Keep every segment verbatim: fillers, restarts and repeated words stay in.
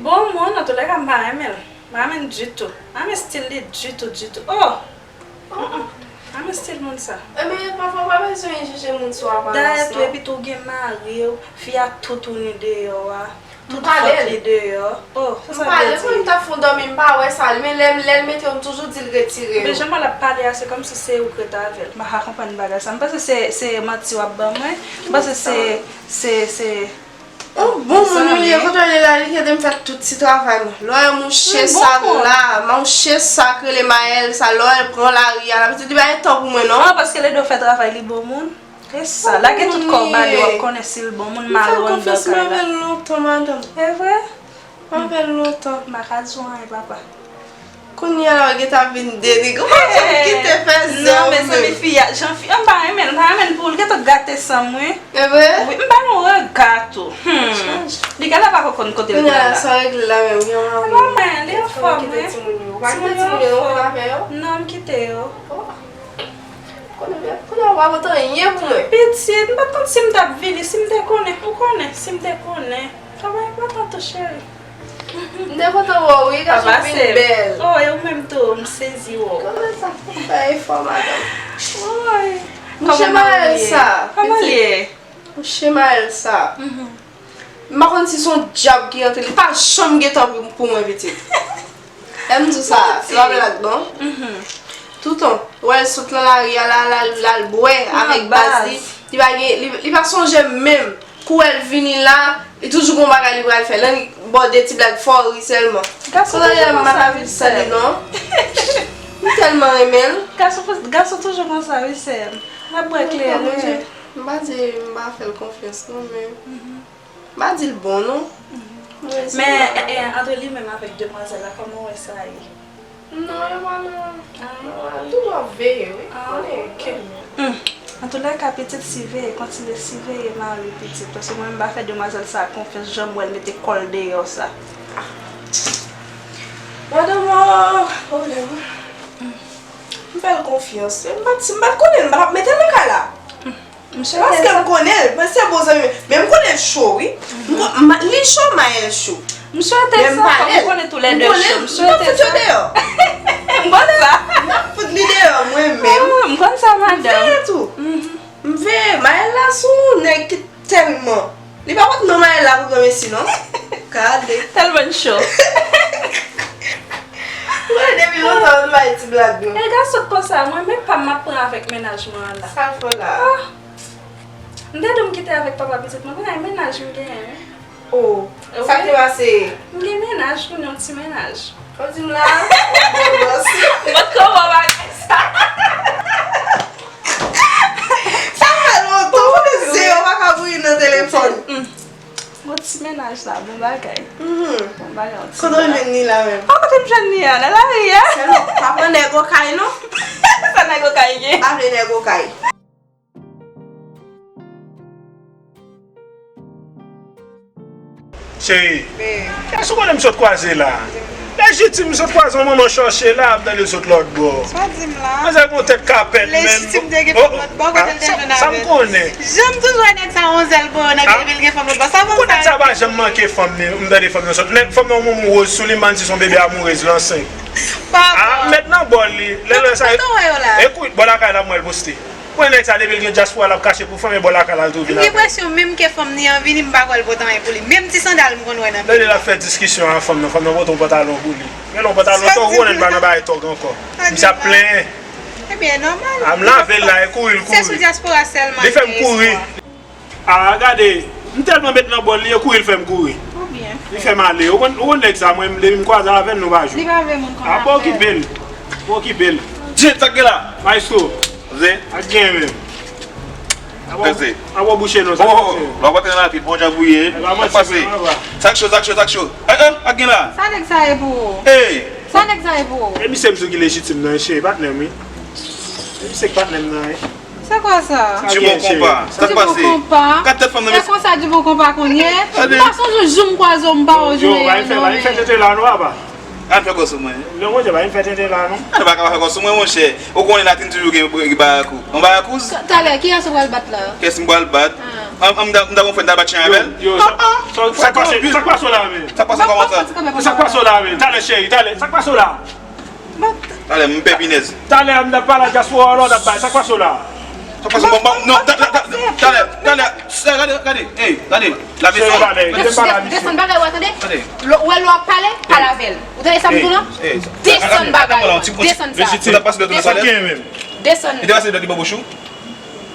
Bon, moun, antoulèka, m pa renmen l. M pa renmen l ditou. M pa renmen stil li ditou, ditou. Oh! Mm-mm. M pa renmen stil moun sa. Ebyen, pafwa, w pa bezwen jije moun sou aparans, non. Dayè tou, epi tou, w gen mari w, fi a toutouni deyò a. Tout fòt li deyò. Oh, sa sa vle di? M pale pou m ta fon dòmi, m pa wè sa. Men lè, lè l mete yo, m toujou di l retire yo. Deja, m wè l ap pale a, se kòmsi se ou k ret avè l. M pa ka konprann bagay sa. M panse se, se manti w ap ban mwen. M panse se, se, se Yon bon moun ou ye, kote w ye la, li kite m fè tout ti travay mwen. Lè w wè mouche sa la, mouche sa k rele Maël sa, lè w wè l pran lari a, la pitit li pa gen tan pou mwen non. Ah, paske l ede w fè travay li bon moun. E sa, lage tout kò w ba li, w ap konnen si l bon moun, m ale w anndan kay la. M fè konfyans, m avè l lontan, madanm. E vre? M avè l lontan. M pa ka di w anyen, papa. Kounye a la, w gentan vin denigre. Kòman sa w kite fè zen ou menm? Non, mezanmi, fi a, jan fi a, m pa renmen l, m pa renmen l pou l gentan gate san m, wi. E vre? Wi, m ba l yon rega tou. Hmm. Li genlè pa ko konn kote l pral la. Kounye a la, sa w regle la menm, gen yon mari. E pa mwen, li anfòm, wi. Timoun yo, ou pa kite timoun yo non, ou konn afè yo? Non, m kite yo. Oh. Konnen, konnen w pa pote anyen pou mwen. Pitit, m pa t konn si m t ap vini, si m te konnen, ou konnen, si m te konnen. Sa pa enpòtan tou, cheri. M te kontan wè w, wi, gason fin bèl. Oh, e ou menm tou, m sezi wè w. Kòman sa? Fè efò, madanm. Woy. Mouche Maël sa, pitit. Kòman l ye? Mouche Maël sa. M pa konn si se yon dyab ki antre, li pa janm gen tan pou, pou mwen, pitit. Lè m di w sa, se pa blag non. Toutan, w wè l sot nan lari a la, l al, l al bwè avèk baz li. Li pa gen, li, li pa sonje m menm. Kou w wè l vini la, li toujou gon bagay li pral fè. Lè li bò de ti blag, fò w ri sèlman. Gason toujou konsa, wi, sè m. M tèlman renmen l. Gason, gason toujou konsa, wi, sè m. N ap bwè kleren. M pa di m pa fè l konfyans non, men m pa di l bon non. Men, e, e, antre li menm avèk demwazèl la, kòman w wè sa ye? Non, yo pa nan, ah, nan, toujou ap veye, wi. Ah, konnen, ok. Hmm. Antoulèka, pitit, siveye, kontinye siveye mari w, pitit, paske mwen menm m pa fè demwazèl sa a konfyans, jan m wè l mete kò l deyò sa. Madanm, oh, oh, oh, m fè l konfyans. M pa t, si m pa t konnen l, m pa t ap mete l nan kay la. Paske m konnen l, men se bon zanmi m. Men m konnen l cho, wi. M kon-, ma-, li cho, Maël cho. M swete sa, kòm m konnen toulède cho. M swete sa. M ap fout yo deyò. M konn sa. M ap fout li deyò, mwen menm. Ah, m konn sa, madanm. M veye tou. M veye. Maël la se yon nèg ki tèlman. Li pa pot non Maël la pou granmesi, non. Gade. Tèlman cho. Mwen depi lontan, m bay ti blag, non. E gason konsa, mwen, men pa m ap pran avèk mennaj mwen an la. Sa l fè w la? Ah. M te di w m kite avèk papa pitit mwen, kounye a e mennaj m genyen, wi. Oh, sa k te pase? M gen mennaj kounye a, yon ti mennaj. Ou di m la? Ou bon bòs. Mwen kòman bagay sa? Sa fè lontan, ou konnen zen yo pa ka bouyi nan telefòn. Yon ti mennaj la, bon bagay. Bon bagay, yon ti. Kote w jwenn li la menm? Ah, kote m jwenn li a? Nan lari a? Sèlman, pa pran nèg Okay, non? Sa nèg Okay gen? Pa vle nèg Okay. Cheri, èske w konnen m sot kwaze la? Lejitim m sot kwaze yon manman chòche la, ap tande l sot lòt bò. Sa w di m la? Manzè gen yon tèt kapèt, menm. Lejitim te gen fanm lòt bò, kote l te jwenn avè l? Sa m konnen. Jan m toujou wè nèg sa yon zèl pou yo, nèg epi l gen fanm lòt bò. Sa fanm sa ye? Nèg sa pa janm manke fanm li, m tande fanm nan sot. Nèg fanm nan yon moun woz sou li, m pa di se yon bebe amourez, l ansent. Ah, mèt nan bòl li. Lè, lè sa, e kou bò lakay la m wè l poste. Mwen nèg sa depi l gen dyaspora l ap kache pou fanm e bò lakay la l tou vin avè l. M gen enpresyon menm ke fanm ni an vini m pa kwè l pote anyen pou li. Menm ti sandal m konn wè nan pye l. Lè l ap fè diskisyon a fanm nan, fanm nan pote yon pantalon pou li. Gen yon pantalon tòg ou konnen l pa nan bagay tòg ankò. Misye ap plenyen. Ebyen nòmal. A m lave l la e kouri l kouri. Se sou dyaspora sèlman. Li fè m kouri. Ah, gade, m tèlman met nan bòl li, e kouri l fè m kouri. Ou byen. Li fè m ale. Ou konn, ou konn nèg sa, mwen, depi m kwaze avè l, nou pa jwe. Li pa vle moun konn afè. Ah, pa okipe l. Pa okipe l. Jet, sa k gen la? Maestro. Zen. Ak gen menm. Pèse. Abo bouche non, sa pase. Oh, w ap antre nan lapid, bon jan bouye. Sa k pase? Sa k cho, sa k cho, sa k cho. Eh, eh, ak gen la? Sa nèg sa ye pou ou? Hey! Sa nèg sa ye pou ou? E misye m sou ki lejitim nan, cheri, patnè m, wi. E misye k patnè m nan, wi. Se kwa sa? Ti bon konpa. Sa k pase? Kat tèt fanm nan, mesye. Se konsa di bon konpa konn ye. M pa sonje jou m kwaze w, m pa wè w jwenn yon nèg. Yo, pa fè, pa fè tete la non, apa. Ann fè kò sou mwen. Non, monchè, pa vin fè tenten la, non. Ann pa ka fè kò sou mwen, monchè. Ou konnen Latin toujou gen barakou. Yon barakouz? Talè, kiyès ou pral bat la? Kiyès m pral bat? An, an, m ta, m ta gon frè, m ta bat chen avè l. Yo, sa, sa, sa k pase, sa k pase w la menm? Sa k pase kòman sa? Sa k pase w la menm? Talè, cheri, talè, sa k pase w la? Talè, m pè pinèz. Talè, m t ap pale a dyaspora la, w t ap bay, sa k pase w la? Sa k pase, bon, bon, non, ta, ta, ta, talè, talè, gade, gade, ey, gade, lave sa. Desann bagay ou a tande. Ou wè lè w ap pale, pale avè l. Ou tande sa m di w lan? Desann bagay ou, desann sa. Desann. Desann. Li te pase dòt li bò bouch ou?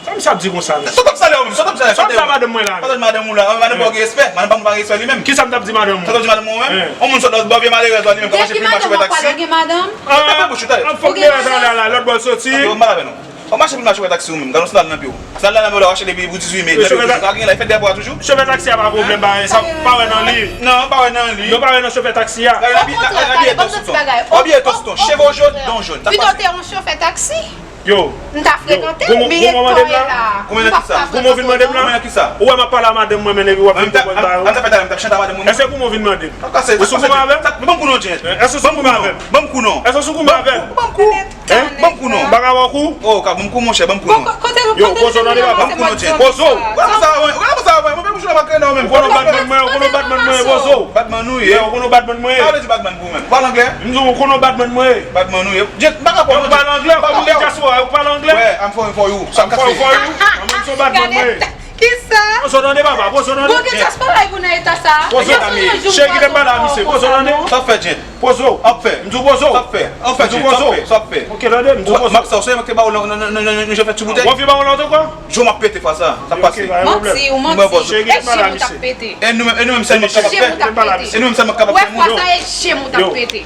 Sa misye ap di konsa menm? Sa w t ap salè ou menm? Sa w t ap salè? Sa w t ap salè madanm mwen la menm? Pataj madanm ou la. Madanm pa gen respè. Madanm pa gen respè li menm. Kisa m t ap di madanm ou? Sa w t ap di madanm ou menm? On moun sot lòt bò vye malere zò li menm k ap mache pou l mache fè taksi. Gen madanm ou pral gen madanm? Fòk gen madanm la, lòt bò l soti. Yo, m pa la vè non. Ou mache pou l mache wè taksi ou menm. Gade yon sandal nan pye w. Sandal la nan pye w la w achte depi pou dizuit me. Nan pye w la, li fè dèyè bwa toujou. Chofè taksi a pa pwoblèm bagay sa, pa wè nan li. Non, pa wè nan li. Non, pa wè nan chofè taksi a. Gade nan bi-, nan, nan biyè Toston. Nan biyè Toston. Cheve w jòn, dan w jòn. Pito te yon chofè taksi. Yo. M ta frekante, men kòyè la. Kòman nan kisa? Kòman w vin mande m la? Kòman nan kisa? Ou wè m ap pale a madanm mwen, men epi w ap vin pran ba yo. An ta fè talè, m t ap chante a madanm mwen. Èske kòman w vin mande m? Ou sou kòman avè m? Ban m kou non, Jet. Èske w sou kòman avè m? Ban m kou non. Èske w sou kòman avè m? Ban m kou. Hein? Ban m kou non. M pa ka ba w kou? Oh, ka ban m kou, monchè, ban m kou non. Yo, poze w tande papa. Ban m kou non, Jet. Poze w. Ou konn sa, mwen, ou konn sa, mwen, mwen, mwen, mwen, mwen, mwen, poze w. Batman mwen, ou konn batman mwen, poze w. Batman ou ye. Ou konn batman mwen. Sa vle di batman pou mwen. Ou pale anglè? M di w, ou konn batman mwen. Batman ou ye. Jet, m pa ka pale. Ou pale anglè, ou pale anglè. Ou pale anglè. Wè, I'm falling for you. I'm falling for you. Mwen, m se batman mwen. Kisa? Poze w tande papa, poze w tande. Bon, gen dyaspora pou nan eta sa. Poze w tande. Cheri, kite m pale a misye. Poze w tande. Sa fè, Jet. Poze w. Ap fè. M di w poze w. Sa fè. An fè, Jet. Sa fè. Sa fè. Ok, tande, m di w poze w. Max, sa w se mwen ki te ba w nan, nan, nan, nan, nan, nan, jan fè ti boutèy. W ap vin ba w lòt ankò? Jou m ap pete fwa sa. Sa pase. Manti, ou manti. Cheri, kite m pale a misye. E nou menm, e nou menm sèlman k kapab fè. E nou menm sèlman k kapab fè moun. Wè fwa sa e je m ou t ap pete.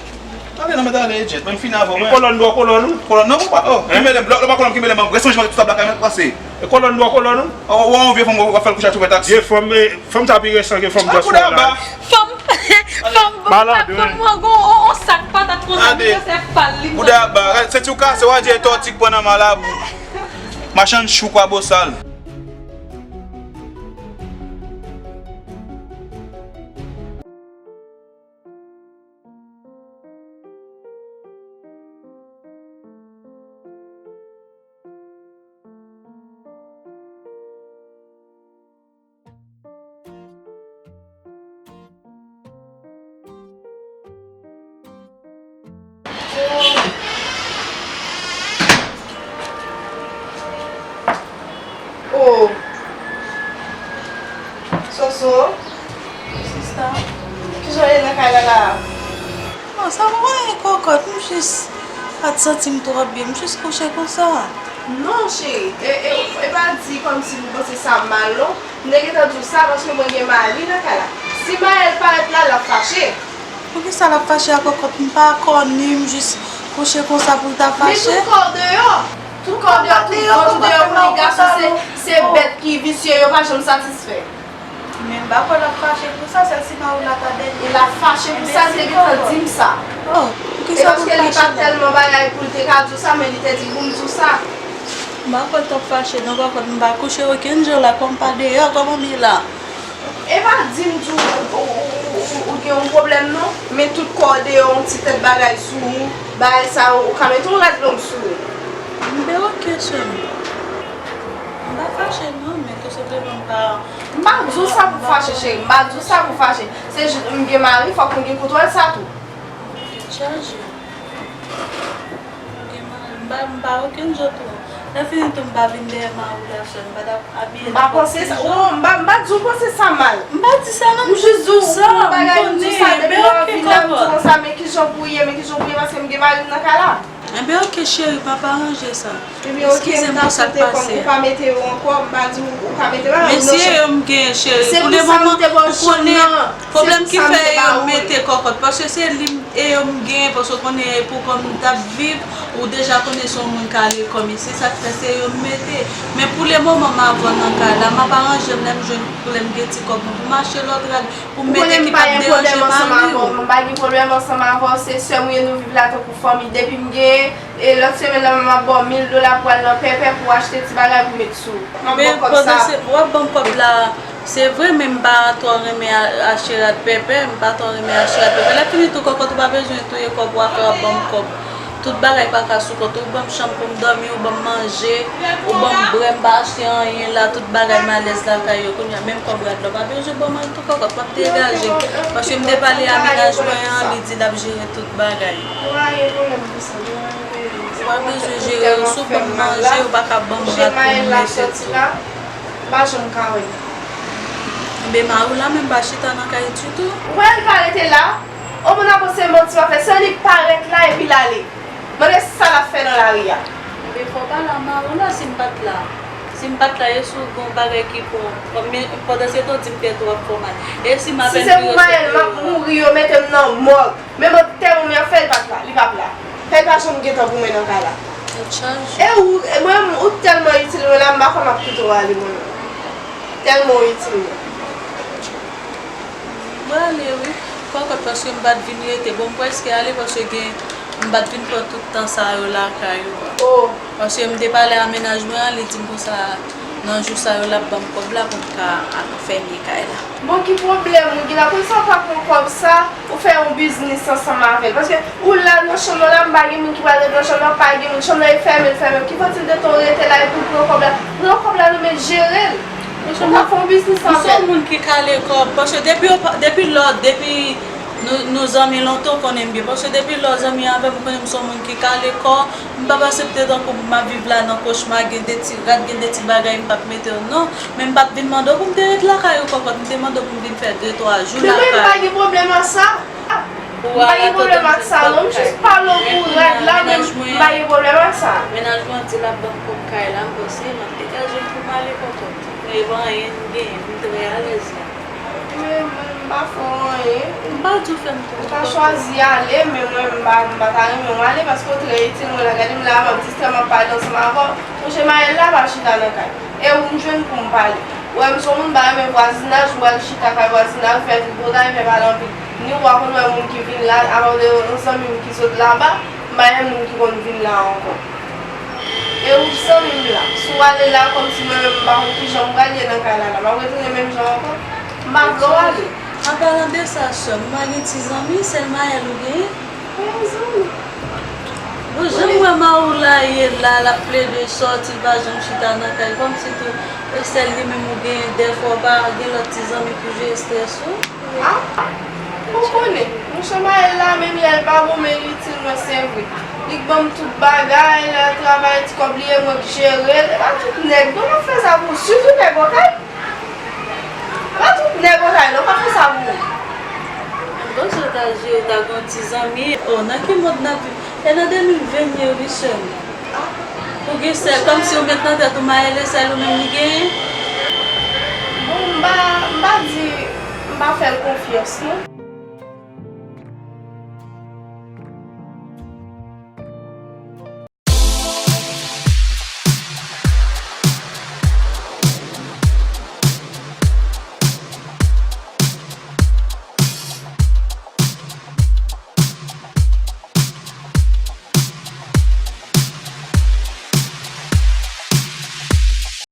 Talè, non, men talè, Jet, mwen fini avè w, mwen. Kolòn dwòt kolòn ou? Kolòn, non, mwen pa, oh, ki mele m, lò, lò pa kolòn ki mele m, rès manje mwen tout sa blak la, mwen pase. E kolòn dwòt kolòn ou? Ou, ou, ou, vye fanm, w ap fè l kouche ak chofè taksi. Vye fanm, e, fanm sa pi resan ke fanm dyaspora la. Fanm, fanm, fanm, fanm, gon, on, on sak patat konsa, li fè pal, li. Bouda ba, senti w kase, w a di e tòti k pran nan malabou. Machann chou, kwabosal. Oh. Soso. Sista. Kijan w ye nan kay la la? Non, sa pa anyen kòkòt, m jis pa t santi m twò byen, m jis kouche konsa. Non, cheri, e, e, e pa di kòmsi m panse sa mal, non. M te gentan di w sa paske mwen gen mari nan kay la. Si Maël parèt la, l ap fache. Poukisa l ap fache a kòkòt? M pa kò ni, m jis kouche konsa pou l ta fache. Men tout kò w deyò. Tout kò w deyò, tout vant ou deyò pou li gason, se, se bèt ki visye, yo pa janm satisfè. Men m pa kwè l ap fache pou sa, sèl si mari w la ta dènye. E l ap fache pou sa, l te gentan di m sa. Oh, poukisa pou l fache la? E paske li pa tèlman bagay pou l te ka di w sa, men li te di pou m di w sa. M pa kwè l t ap fache, non, pa kwè m pa kouche okenn jan la, kòm pa deyò, kòman m ye la? E pa di m di w, ou, ou, ou, ou, ou gen yon pwoblèm, non. Men tout kò w deyò, yon ti tèt bagay sou ou, bagay sa, ou ka mete yon rad long sou ou. M ben oke, cheri. M pa fache, non, men tou senpleman m pa M pa di w sa pou fache, cheri. M pa di w sa pou fache. Se jis, m gen mari, fòk m gen kontwòl sa tou. Tèt chaje. M gen mari, m pa, m pa okenn jan tou. Lè fini tou, m pa vin dèyè mari w la sèl. M pa t ap abiye. M pa panse sa. Oh, m pa, m pa di w panse sa mal. M pa di sa, non, m jis di w, m konnen, bagay, m di w sa, depi lè w vin la, m di w konsa, men kijan pou w ye, men kijan pou w ye, paske m gen mari m nan kay la. Enben, oke, cheri, m ap aranje sa. Eskize m pou sa k pase a. Ou pa mete yo ankò, m pa di w ou ka mete bagay, men si e yo m genyen, cheri, pou le moman, ou konnen pwoblèm ki fè e yo m mete kòkòt, paske se li m, e yo m genyen, paske ou konnen e pou kòm m t ap viv, ou deja konnen se yon moun k ale kòm, e se sa k fè se yo m mete. Men pou le moman, m avè w nan kay la, m ap aranje m, lè m jwenn, lè m gen ti kòb mwen, pou m achte lòt rad, pou m mete ki p ap deranje mari w. Ou konnen m pa gen pwoblèm ansanm avè w, m pa gen pwoblèm ansanm avè w, se sè m ou ye, nou viv la tankou fanmi. Depi m gen, e lòt semèn nan, m ap ba w mil dola pou al nan Pèpè pou w achte ti bagay pou met sou. M ap ba w kòb sa. Men pandan se, w ap ban m kòb la, Se vre, men m pa twò renmen a- achte rad pèpè, m pa twò renmen achte rad pèpè. Lè fini tou, kòkòt, ou pa bezwen touye kòb, w ap fè w ap ban m kòb. Tout bagay pa ka sou kont ou, ou ban m chanm pou m dòmi, ou ban m manje, ou ban m bwè, m pa achte anyen la, tout bagay m alèz lakay yo. Kounye a, menm kòb rad la, ou pa bezwen ban m al tou, kòkòt, m ap degaje. Paske m te pale a mennaj mwen an, li di l ap jere tout bagay. Ou pa bezwen jere, si w ban m manje, ou pa ka ban m rad pou m mete tou. M pa janm ka wè l. Enben, mari w la menm pa chita nan kay ditou. Ou wè l pa rete la. O, moun ap panse manti w ap fè. Se li k parèt la epi l ale. Mande sa l ap fè nan lari a. Enben, fò w pale a mari w la si m pa t la. Si m pa t la, e si w gen yon bagay ki bon. Kòm men, pandan se tan w di m tèt ou ap fè w mal. E si m apèn vire sou kò w. Si se pou Maël, m ap mouri, yo mete m nan mòg. Men mwen tèlman m ap fè l pa t la, li p ap la. Fè l pa janm gen tan pou mwen nan kay la. Tèt chaje. E ou, e mwen, ou tèlman itil mwen la, m pa kwè m ap kite w ale mwen menm. Tèlman ou itil mwen. Mwen ale wi. Kòkòt, paske m pa t vin rete. Bon, m prèske ale paske gen, m pa t vin pran tout tan sa yo lakay ou a. Oh. Paske m te pale a mennaj mwen an, li di m konsa, nan jou sa yo, l ap ban m kòb la pou m ka al fèmye kay la. Bon, ki pwoblèm ou gen la? Konn sa w pa pran kòb sa, ou fè yon biznis ansanm avè l. Paske ou la nan chanm nan la, m pa gen moun ki pral ret nan chanm nan, pa gen moun, chanm nan e fèmen, l fèmen. Ki fòtil de tan w rete la epi w pran kòb la? Pran kòb la, nou mèt jere l. Ou ka fè yon biznis avè l. M se yon moun ki kale kò, paske depi yo pa- depi lò, depi nou, nou zanmi lontan, ou konnen m byen. Paske depi lò zanmi avè m, ou konnen m se yon moun ki kale kò. M p ap aksepte tankou pou m ap viv la nan kochma, gen de ti rad, gen de ti bagay m p ap mete yo, non. Men m pa t vin mande w pou m te ret lakay ou, kòkòt. M te mande w pou m vin fè de, twa jou lakay ou. Men mwen, m pa gen pwoblèm ak sa. M pa gen pwoblèm ak sa, non. M jis pale w pou rad la, men m pa gen pwoblèm ak sa. Mennaj mwen di l ap ban m kòb kay la, m panse m ap degaje m pou m ale, kòkòt. Mwen, e pa anyen m genyen, m trè alèz la. Men mwen, m pa fè w anyen. M pa di w fè m twò. Ou ta chwazi ale, men mwen, m pa, m pa ta renmen w ale, paske w trè itil mwen la. Gade m la, m ap distrè, m ap pale ansanm avè w. Monchè, Maël la pa chita nan kay. E ou m jwenn pou m pale. Ou wè, m se yon moun m pa renmen vwazinaj, m pral chita kay vwazinaj, fè tripotay, fè pale anpil. Ni ou pa konn wè moun ki vin la, apaw de yon zanmi m ki sot laba, m pa renmen moun ki konn vin la ankò. E ou zanmi m la. Si w ale la, kòmsi mwen menm m pa konn kijan m pral ye nan kay la la. M ap retounen menm jan ankò. M pa vle w ale. An palan de sa, sè m, ou pa gen ti zanmi, sèl Maël ou genyen? Mwen gen zanmi. Bon, jan m wè mari w la ye la, l ap plede sòti, l pa janm chita nan kay, kòmsi tou, e sèl li menm ou genyen, dèfwa w pa gen lòt ti zanmi pou jere estrès ou? Ah, ou konnen, monchè Maël la, menm lè l pa bon, men li itil mwen, se vre. Li k ban m tout bagay, lè l travay, ti kòb li, e mwen k jere l. E pa tout nèg, non, m ap fè sa pou ou, sitou nèg Okay. E pa tout nèg Okay, non, m ap fè sa pou ou. M panse w ta jere, w ta gen yon ti zanmi. Oh, nan ki mond n ap viv? E nan de mil venn ye wi, sè m. Pou gen sèl, kòmsi ou met nan tèt ou Maël e sèl ou menm li genyen? Bon, m pa, m pa di, m pa fè l konfyans, non.